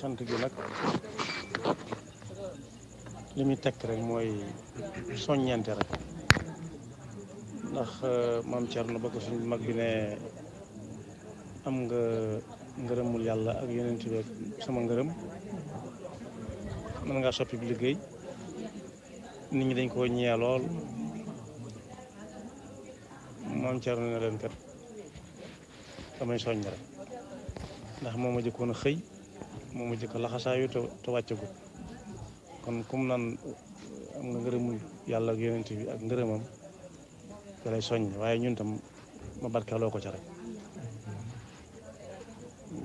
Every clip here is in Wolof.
cant gi nag li muy tekk rek mooy soññente rek ndax maam Thierno ba ko suñ mag bi ne am nga ngërëmul yàlla ak yeneen ci sama ngërëm mën ngaa soppi bi liggéey nit ñi dañ koo ñee lool maam Thierno ne leen kat damay soññ rek ndax moo ma jëkkoon a xëy moo ma jëkk a laxasaayu te wàccagut kon kum naan am nga ngërëmul yàlla ak yonent bi ak ngërëmam da lay soññ waaye ñun tam ma barkeeloo ko ca rek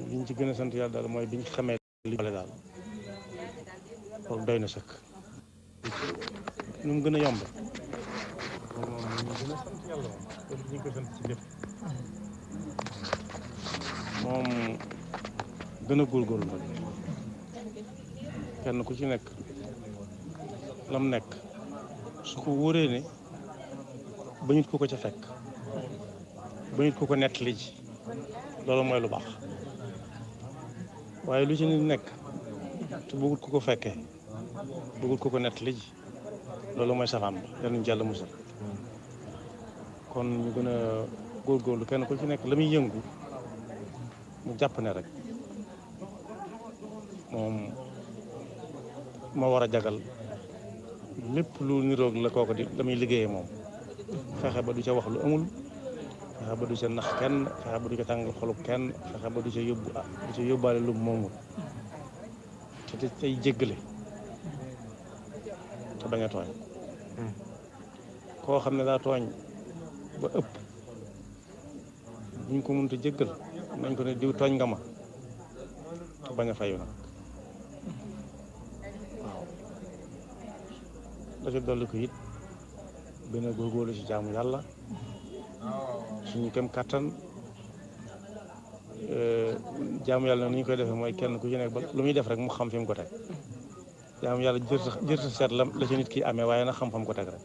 liñ ci gën a sant yàlla daal mooy biñ xamee li daal kooku doy na sëkk nu mu gën a yomb moom ñu gën a sant yàlla moom ñu ko sant ci lépp moom gën a góorgóorlu nag kenn ku ci nekk lam nekk su ko wóoree ne bañut ko ca fekk bañut ko nettali ji loolu mooy lu baax waaye lu ci nit nekk te bëggut ko fekkee bëggut ko nettali ji loolu mooy safaan ba yal nañu jàll musal kon ñu gën a góorgóorlu kenn ku ci nekk la muy yëngu mu jàpp ne rek moom moo war a jagal lépp lu niroog la kooku di la muy liggéeyee moom fexe ba du ca wax lu amul fexe ba du ca nax kenn fexe ba du ca tàngal xolub kenn fexe ba du ca yóbbaale lu moomul te tey jéggale te bañ a tooñ koo xam ne daa tooñ ba ëpp buñ ko mënut a jéggal nañ ko ne diw tooñ nga ma te bañ a fayu nag waaw la ca dolli ko it gën a góorgóorlu ci jaamu yàlla suñu kem kàttan jaamu yàlla ni ñu koy defee mooy kenn ku ci nekk ba lu muy def rek mu xam fi mu ko teg jaamu yàlla jërta seet la ci nit ki amee waaye na xam fa mu ko teg rek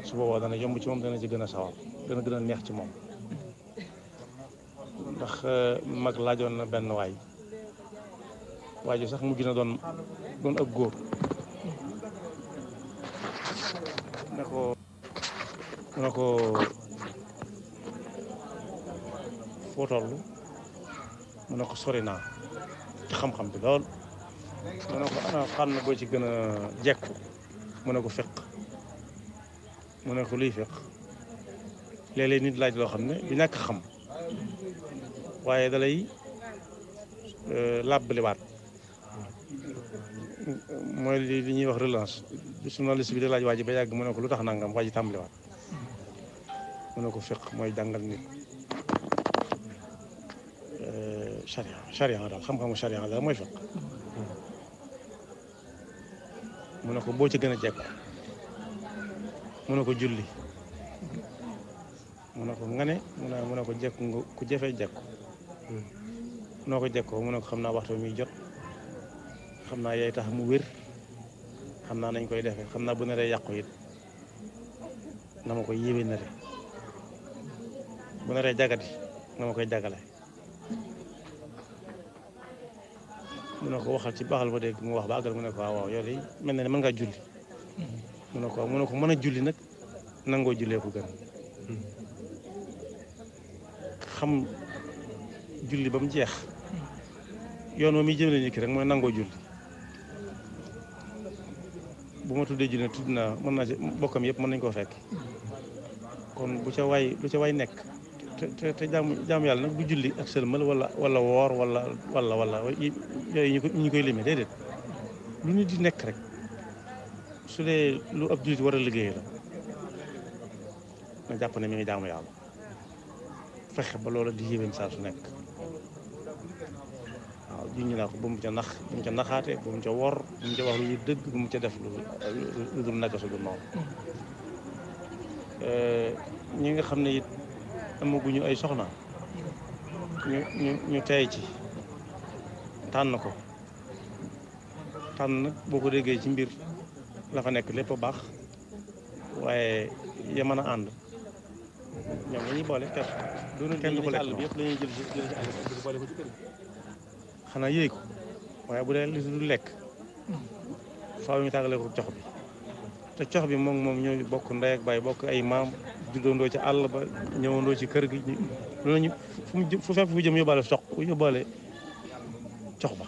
su boobaa dana yomb ci moom dana ci gën a sawar dana gën a neex ci moom ndax mag laajoon na benn waay ji sax mu gën a doon ak góor ne ko foo toll mu ne ko sori naa ci xam-xam bi lool mu ne ko ana fànn boo ci gën a jekku mu ne ko fiq mu ne ko luy fiq léeg-léeg nit laaj loo xam ne du ñàkk xam waaye da lay làbbaliwaat mooy li ñuy wax relance journaliste bi da laaj waa ji ba yàgg mu ne ko lu tax nangam waa ji tàmbaliwaat mu ne ko fiq mooy jàngal nit charia daal xam-xamu charia daal mooy fiq mu ne ko boo ci gën a jekku mu ne ko julli mu ne ko nga ne mu ne ko jekku nga ku jafee jekku noo ko jekkoo mu ne ko xam naa waxtu muy jot xam naa yaay tax mu wér xam naa nañ koy defee xam naa bu naree yàqu it na ma koy yéwee nare bu naree jagati na ma koy jagale mu ne ko waxal ci baaxal ba dégg mu wax ba àggal mu ne ko waaw yow de mel na ne mën ngaa julli mu ne ko mën a julli nag nangoo jullee ko gën xam julli ba mu jeex yoon wa muy jëmale nit ki rek mooy nangoo julli bu ma tuddee julli tudd naa mën naa ci bokkam yëpp mën nañu koo fekk kon lu ca waay nekk te jaamu yàlla nag du julli ak sëlmal wala woor wala yooyu ñu koy limee déedéet lu nit di nekk rek su dee lu ab jullit war a liggéey la na jàpp ne mi ngi jaamu yàlla fexe ba loola di yéwén saa su nekk waaw juñu naa ko bu mu ca nax bu mu ca naxaate bu mu ca wor bu mu ca wax lu ñu dëgg bu mu ca def lu dul naka su dul noonu ñi nga xam ne it amaguñu ay soxna ñu tey ci tànn ko tànn nag boo ko déggee ci mbir la fa nekk lépp a baax waaye ya mën a ànd ñoom la ñuy boole kenn du ko lekk bi yëpp la ñuy jël ci àll bi boole ko ci kër gi xanaa yéey ko waaye bu dee li du lekk faaw ñu tàggale ko cox bi te cox bi moom ñoo bokk ndey ak baay bokk ay maam juddandoo ci àll ba ñëwandoo ci kër gi loolu ñu fu fekk fu jëm yóbbaale yóbbaale cox ba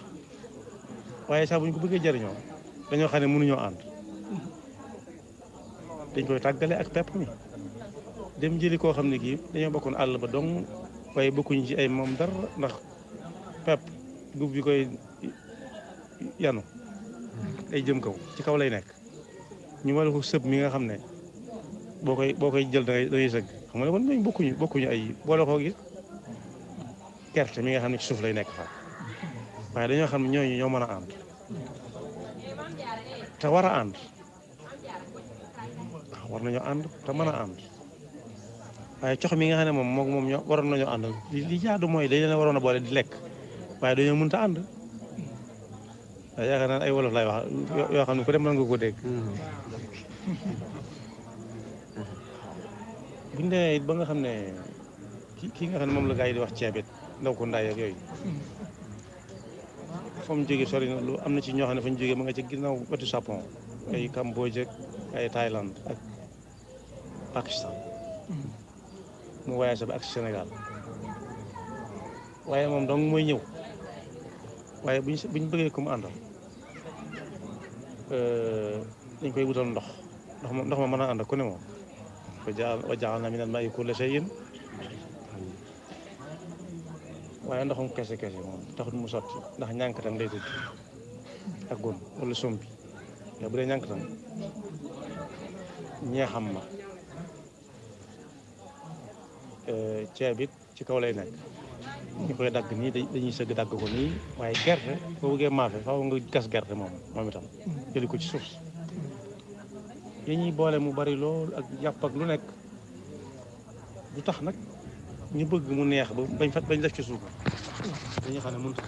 waaye sax bu ñu ko bëggee jëriñoo dañoo xam ne mënuñoo ànd dañ koy tàggale ak pepp mi dem jëli koo xam ne kii dañoo bokkoon àll ba dong waaye bokkuñu ci ay moom dara ndax pepp gub bi koy yanu day jëm kaw ci kaw lay nekk ñu wala ko sëb mi nga xam ne boo koy jël da ngay sëgg xam nga ne kon ñooñu bokkuñu ay boole ko gis gerte mi nga xam ne ci suuf lay nekk fa waaye dañoo xam ne ñooñu ñoo mën a ànd te war a ànd waaw war nañoo ànd te mën a ànd waaye cox mi nga xam ne moom ñoo waroon nañoo ànd li jaadu mooy dañ leen waroon a boole di lekk waaye dañoo mënut a ànd waaye yaakaar naa ay wolof lay wax yoo xam ne ku dem mën nga ko dégg buñu demee it ba nga xam ne kii nga xam ne moom la gaa yi di wax ceebit ndaw ko ndaay ak yooyu fa mu jógee sori na lu am na ci ñoo xam ne fa ñu jógee ma nga ci ginnaaw wetu Japon ay Cambodge ay Thaïlande ak Pakistan mu voyagé ba ak Sénégal waaye moom donc mooy ñëw waaye buñ bëggee ku mu àndal dañ koy wutal ndox ma mën a ànd ak ku ne moom wa ja'alnaa minal maa'i kulla shay'in waaye ndoxum kese moom taxut mu sotti ndax ñànkatan lay tudd ak gon wala sombi yow bu dee ñànkatan ñeexam ma ceeb it ci kaw lay nekk ñu koy dagg nii dañuy sëgg dagg ko nii waaye gerte boo bëggee maafe faaw nga gas gerte moom itam jëli ko ci suuf si yi ñuy boole mu bari lool ak yàpp ak lu nekk du tax nag ñu bëgg mu neex ba bañ def ci suukar dañuy xam ne mënut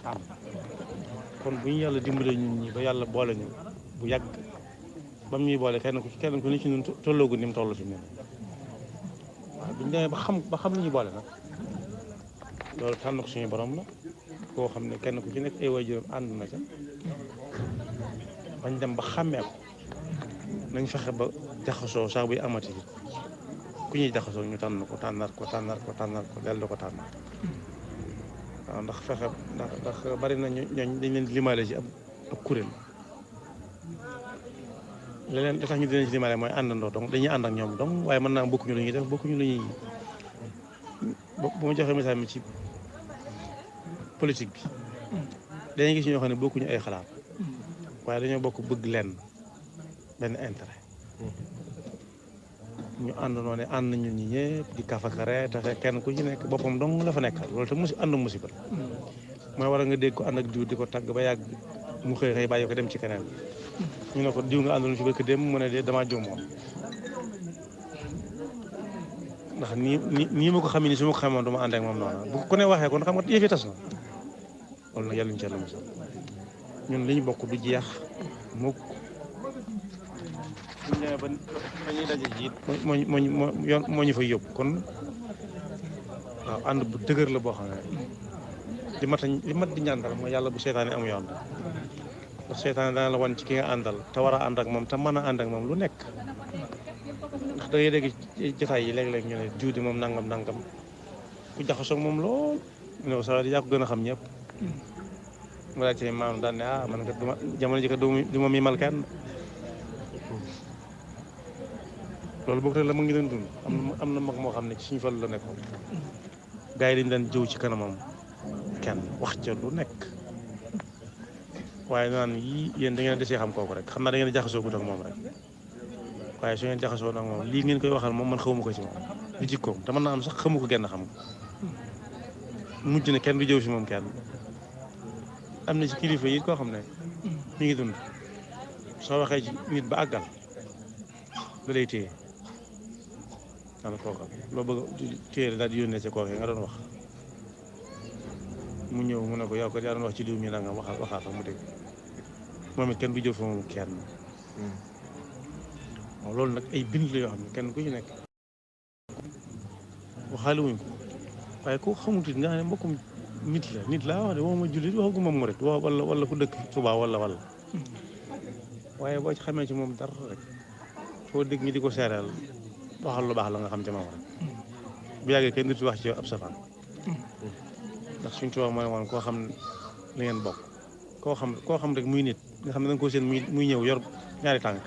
am kon bu ñu yàlla dimbale ñun ñi ba yàlla boole ñu bu yàgg ba mu ñuy boole kenn ku ni ci ñun tolloogu ni mu toll fi mu ne waaw bu ñu demee ba xam li ñuy boole nag loolu tànn ko suñu borom la koo xam ne kenn ku ci nekk ay waajuram ànd na ca bañ dem ba xàmmee ko nañ fexe ba jaxasoo sax buy amati ku ñuy jaxasoo ñu tànn ko tànnaat ko dellu ko tànnaat waaw ndax fexe ndax bari na ñooñ dañ leen di limaale ci ab kuréel leneen li tax ñu dinañ ci limaale mooy àndandoo donc dañuy ànd ak ñoom donc waaye mën naa bokkuñu lu ñuy def bokkuñu lu ñuy bu ma joxee misaal mi ci politique bi dañuy gis ñoo xam ne bokkuñu ay xalaat waaye dañoo bokk bëgg lenn benn intérêt ñu àndandoo ne ànd ñun ñi ñëpp di kafakare te fekk kenn ku ci nekk boppam dong la fa nekkal loolu te ànd musiba mooy war a nga dégg ko ànd ak diw di ko tàgg ba yàgg mu xëy bàyyi ko dem ci keneen ñu ne ko diw nga àndoon fi bëgg dem mu ne de damaa juumoon ndax nii ma ko xam ni su ma ko xamoon du ma ànd ak moom noonu bu ko ne waxee kon xam nga yëf yi tas na loolu nag yàlla ñu ci yàlla musal ñun li ñu bokk du jeex mukk bu ñu demee ba ñuy daje ji moo ñu fay yóbbu kon waaw ànd bu dëgër la boo xam ne li mat di ñaan dal mooy yàlla bu seetaane am yoon ndax seetaane dana la wan ci ki nga àndal te war a ànd ak moom te mën a ànd ak moom lu nekk ndax da ngay dégg jotaay yi léeg-léeg ñu ne diw di moom nangam ku jaxasoo moom lool ne sa yaa ko gën a xam ñëpp mu daal ci maam daan ne man kat duma jamono ji kat du ma miimal kenn loolu boog rek la mu ngi doon dund am na mag moo xam ne ci suñu fal la nekkoon gars yi dañu daan jëw ci kanamam kenn wax ca lu nekk waaye naan yii yéen da ngeen desee xam kooku rek xam naa da ngeen jaxasoo gut ak moom rek waaye su ngeen jaxasoo nag moom lii ngeen koy waxal moom man xawma ko ci moom du jikkoom te mën naa am sax xamu ko genn xam mujj na kenn du jëw si moom kenn am na ci kilifa yi koo xam ne mi ngi dund soo waxee ci nit ba àggal da lay téye daal kooka loo bëgg téye daal di yónnee ca kooka nga doon wax mu ñëw mu ne ko yow ko yaa doon wax ci diw mi nangam waxaat mu dégg moom it kenn du jëw fa moom kenn waaw loolu nag ay bind la yoo xam ne kenn ku ci nekk waxaale wuñ ko waaye ku xamut it nga xam ne mbokkum nit laa wax de waxuma jullit waxaguma murit wala ku dëkk Tuubaa wala waaye boo ci xamee ci moom dara rek foo dégg ñi di ko seereel waxal lu baax la nga xam ci moom rek bu yàggee kenn nit wax ci ab safaan ndax suñ Tuubaa moo ne woon koo xam li ngeen bokk koo xam rek muy nit nga xam ne da nga ko seen muy ñëw yor ñaari tànk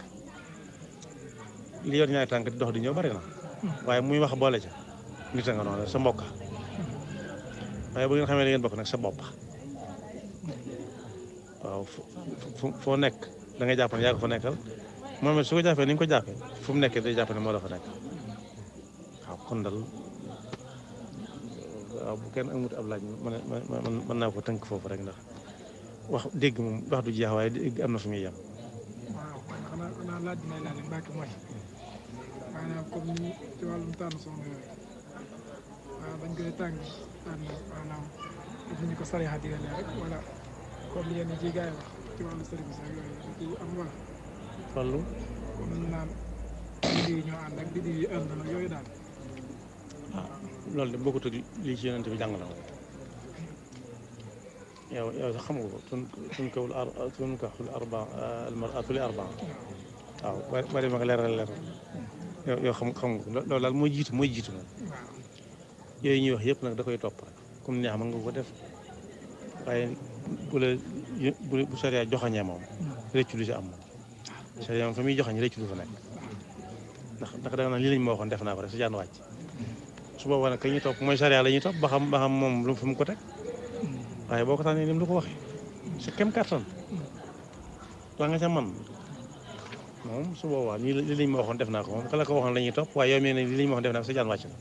li yor ñaari tànk di dox di ñëw bari na waaye muy wax boole ca nit a nga noonu sa mbokk waaye bu ngeen xamee li ngeen bokk nag sa bopp waaw foo nekk da ngay jàpp ne yaa ko fa nekkal moom it su ko jàppee ni nga ko jàppee fu mu nekkee day jàpp ne moo la fa nekk waaw kon dal waaw bu kenn amut ab laaj mën naa ko tënk foofu rek ndax wax dégg moom wax du jeex waaye dégg am na fu muy yem. waaw kon xanaa laaj bi may laaj Mbàkke mooy maanaam comme ni ci wàllum tànn soxna yooyu waaw dañ koy tànn maanaam daf ñu ko sariya digale rek wala comme yenn ci gars yi wax ci wàllu service ak yooyu da ciy am wala. wàllu. comme ñu naan biddiw yi ñoo ànd ak biddiw yi ànd nag yooyu daal. ah loolu de bokkut ak lii ci yonent bi jàng na ko yow sax xam nga ko tunkahul al-mar'atu li arba'a waaw bari ma ko leeral yow xam nga loolu daal mooy jiitu moom yooyu ñuy wax yëpp nag da koy topp rek comme neex ma nga ko def waaye bu sariya joxañee moom rëccu du si am moom sariya moom fa muy joxañ rëccu du fa nekk ndax da nga naan lii lañ ma waxoon def naa ko rek sa jaan wàcc su boobaa nag ka ñuy topp mooy sariya la ñuy topp ba xam moom lu fu mu ko teg waaye boo ko tànnee ni mu la ko waxee sa kem kàttan la nga ca man moom su boobaa lii lañ ma waxoon def naa ko moom ka la ko waxoon la ñuy topp waaye yow mii ne lii lañ ma waxoon def naa ko sa jaan wàcc na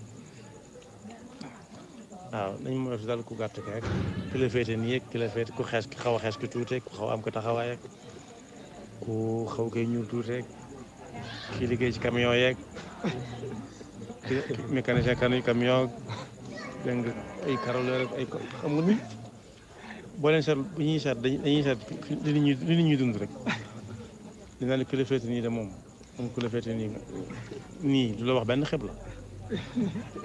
waaw nañ ma def daal ku gàtt ki rek ki la féete nii ak ki la féete ku xees ki xaw a xees ki tuute ku xaw am ko taxawaay ak ku xaw koy ñuul tuute ki liggéey ci camion yeeg ki mécanicien camion dégg nga ay caroleur ak ay xam nga ni boo leen seet bu ñuy seet dañuy seet li nit ñuy dund rek dinaa ne ku la féete nii de moom ku la féete nii du la wax benn xibla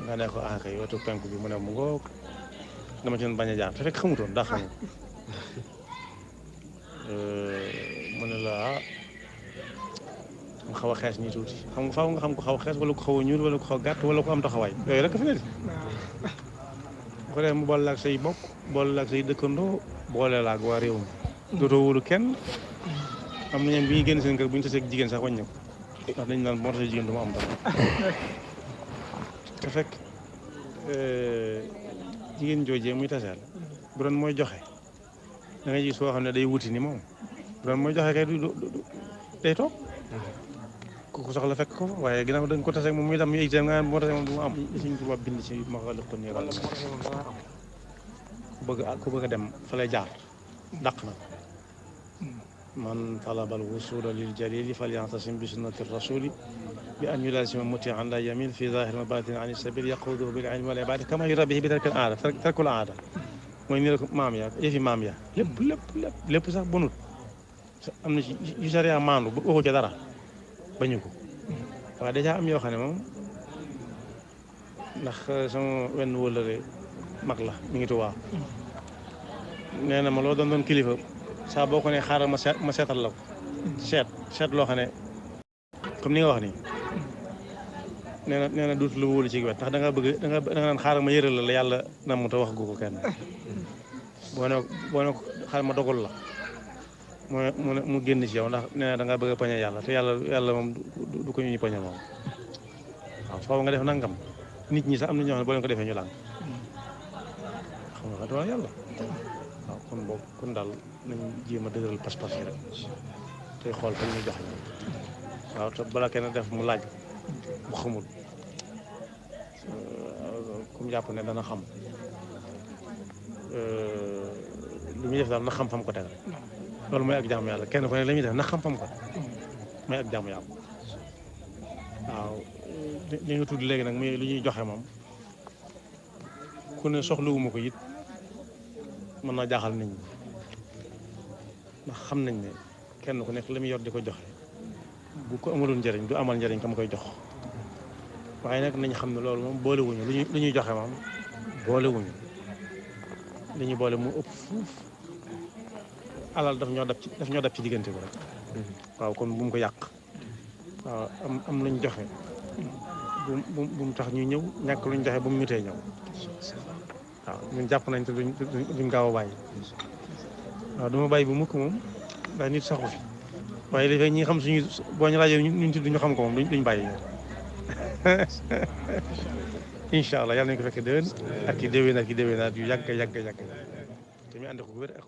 nga ne ko kay wetu penku bi mu ne mu ngoog dama ci doon bañ a jaar te fekk xamutoon daa xamul mu ne la mu xaw a xees nii tuuti xam nga faaw nga xam ko xaw a xees wala ko xaw a ñuul wala ko xaw a gàtt wala ko am taxawaay yooyu rek fi ne bu ko defee mu boole la ak say bokk boole la ak say dëkkandoo boole la ak waa réew mi dootoo wóolu kenn am na ñoom bi ñuy génn seen kër bu ñu tasee ak jigéen sax wàññi ko ndax dañu naan moo tasee jigéen du ma am dara te fekk jigéen joojee muy taseel bu doon mooy joxe da ngay gis soo xam ne day wuti ni moom bu doon mooy joxe kay du day toog ku soxla fekk ko waaye ginnaaw da nga ko tase moom muy dem muy nga moo tase moom du mu am suñ tubaab bind ci ma ko lëkkoon nii wala ku bëgg a dem fa lay jaar dàq na man talabal wusula lil jalili falyantasim bi sunnati rasuli bi an yulasima mutian la yamin fi zahir wa batin an sabil yaquduhu bil ilmi wal ibadi kama yurabihi bi tarkil aada tarkul aada mooy ni la ko maam ya yëfi maam ya lépp sax bonut am na ci yu sariya maandu bu waxu ca dara bañu ko waaye dèjà am yoo xam ne moom ndax sama wenn wëllëre mag la mi ngi tuwaa nee na ma loo doon kilifa saa boo ko ne xaaral ma seetal la ko seet loo xam ne comme ni nga wax nii nee na duutu la wóolu ci wet ndax da nga bëgg da nga naan xaaral ma yëral la yàlla nam mu te wax gu ko kenn boo ne ko xaaral ma dogal la mu génn ci yow ndax nee na da nga bëgg a pañe yàlla te yàlla moom du ko ñuy pañe moom waaw faaw nga def nangam nit ñi sax am na ñoo xam ne boo leen ko defee ñu làng xam nga wax yàlla waaw kon boobu kon daal nañ jéem a dëgëral pas-pas yi rek te xool fa ñuy joxe waaw te bala kenn def mu laaj bu xamul comme jàpp ne dana xam lu muy def daal na xam fam ko teg rek loolu mooy ak jaamu yàlla kenn ku ne la ñuy def na xam fam ko mooy ak jaamu yàlla waaw li nga tudd léegi nag muy lu ñuy joxe moom ku ne soxlawuma ko it mën naa jaaxal nit ñi ndax xam nañ ne kenn ku nekk la muy yor di ko joxe bu ko amaloon njëriñ du amal njëriñ ka ma koy jox waaye nag nañ xam ne loolu moom boolewuñu lu ñuy joxe moom boolewuñu li ñu boole mu ëpp fuuf alal daf ñoo dab ci diggante bi rek waaw kon bu mu ko yàq waaw am luñ joxe bu mu tax ñu ñëw ñàkk luñ joxe bu mu ñu tee ñëw waaw ñun jàpp nañ te duñ gaaw a bàyyi waaw du ma bàyyi bu mukk moom ndax nit saxu fi waaye li fekk ñi xam suñu boo ñu laajee ñun tudd ñu xam ko moom duñ bàyyi ñoom incha allah yàlla nañu ko fekkee déwén ak i déwénaat yu yàgg te ñu ànd ko wér ak